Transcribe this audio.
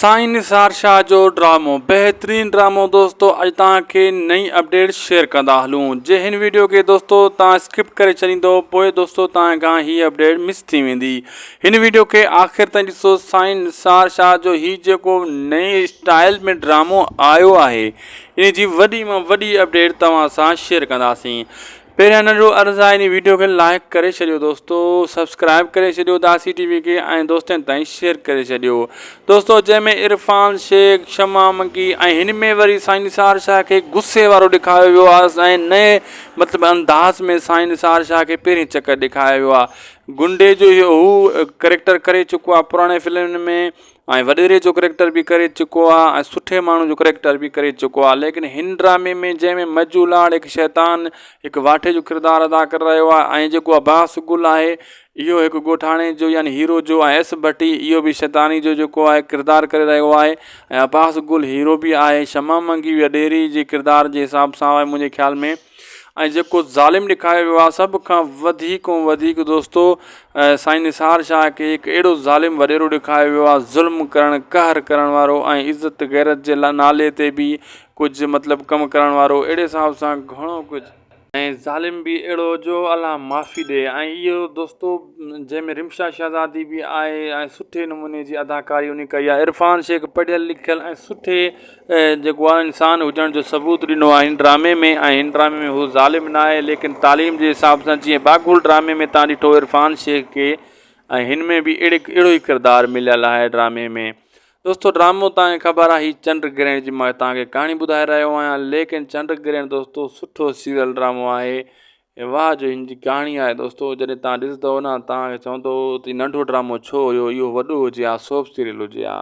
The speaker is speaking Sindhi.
سائين نثار شاهه جو ڊرامو بهترين ڊرامو دوستو اڄ توهان کي نئين اپڊيٽ شيئر ڪندا هلون جي هن ويڊيو کي دوستو توهان اسڪپ ڪري ڇڏيندو پوء دوستو توهان کان هي اپڊيٽ مس ٿي ويندي هن ويڊيو کي آخر تائين ڏسو سائين نثار شاهه جو هي جيڪو نئين اسٽائل ۾ ڊرامو آيو آهي ان جي وڏي مان وڏي اپڊيٽ توهان سان شيئر ڪنداسين پهريان ننڍڙو عرض آهي ان ويڊيو کي لائڪ ڪري ڇڏيو دوستو سبسڪرائب ڪري ڇڏيو داسي ٽي وي کي ۽ دوستن تائين شيئر ڪري ڇڏيو دوستو جنهن ۾ عرفان شيخ شمع منگي ۽ هن ۾ وري سائين نثار شاهه کي غصي وارو ڏيکاريو ويو آهي ۽ نئين مطلب انداز ۾ سائين نثار شاهه کي پهرين چڪر ڏيکاريو ويو آهي گنڊي جو هو ڪريڪٽر ڪري چڪو آهي پراڻي فلمن ۾ ۽ وڏيري جو ڪريڪٽر به ڪري چڪو آ ۽ سٺي ماڻهو جو ڪريڪٽر به ڪري چڪو آ ليڪن هن ڊرامي ۾ جنهن ۾ مجو لاڙ هڪ شيطان هڪ واٺي جو ڪردار ادا ڪري رهيو آ ۽ جيڪو عباس گل آهي اهو هڪ ڳوٺاڻي جو يعني هيرو جو ۽ ايس ڀٽي اهو به شيطاني جو جيڪو آهي ڪردار ڪري رهيو آهي ۽ عباس گل هيرو به آهي شمع منگي وڏيري جي ڪردار جي حساب سان آهي منهنجي خيال ۾ ۽ جيڪو ظالم ڏيکاريو ويو آهي سڀ کان وڌيڪ ۽ وڌيڪ دوستو سائين نثار شاهه کي هڪ اهڙو ظالم وڏيرو ڏيکاريو ويو آهي ظلم ڪرڻ قهر ڪرڻ وارو ۽ عزت غيرت جي نالي تي به ڪجهه مطلب ڪم ڪرڻ وارو اهڙي حساب سان گهڻو ڪجهه ۽ ظالم به اهڙو جو الله معافي ڏي ۽ اهو دوستو جنهن ۾ رمشا شهزادي به آهي ۽ سٺي نموني جي اداڪاري انهي ڪئي آهي عرفان شيخ پڙهيل لکيل ۽ سٺي جيڪو آهي انسان هجڻ جو ثبوت ڏنو آهي هن ڊرامي ۾ ۽ هن ڊرامي ۾ هو ظالم نه آهي ليڪن تعليم جي حساب سان جيئن باگول ڊرامي ۾ تان ڏٺو عرفان شيخ کي ۽ هن ۾ به اهڙي اهڙو ئي ڪردار مليل آهي ڊرامي ۾ دوستو ڊرامو تان کي خبر آهي هي چنڊ گرهڻ جي مان تان کي ڪهاڻي ٻڌائي رهيو آهيان ليڪن چنڊ گرهڻ دوستو سٺو سيريل ڊرامو آهي واهه جو هن جي ڪهاڻي آهي دوستو جڏهن تان ڏسندو نه تان کي چوندو ته ننڍو ڊرامو ڇو هيو اهو وڏو هجي ها سوپ سيريل هجي ها.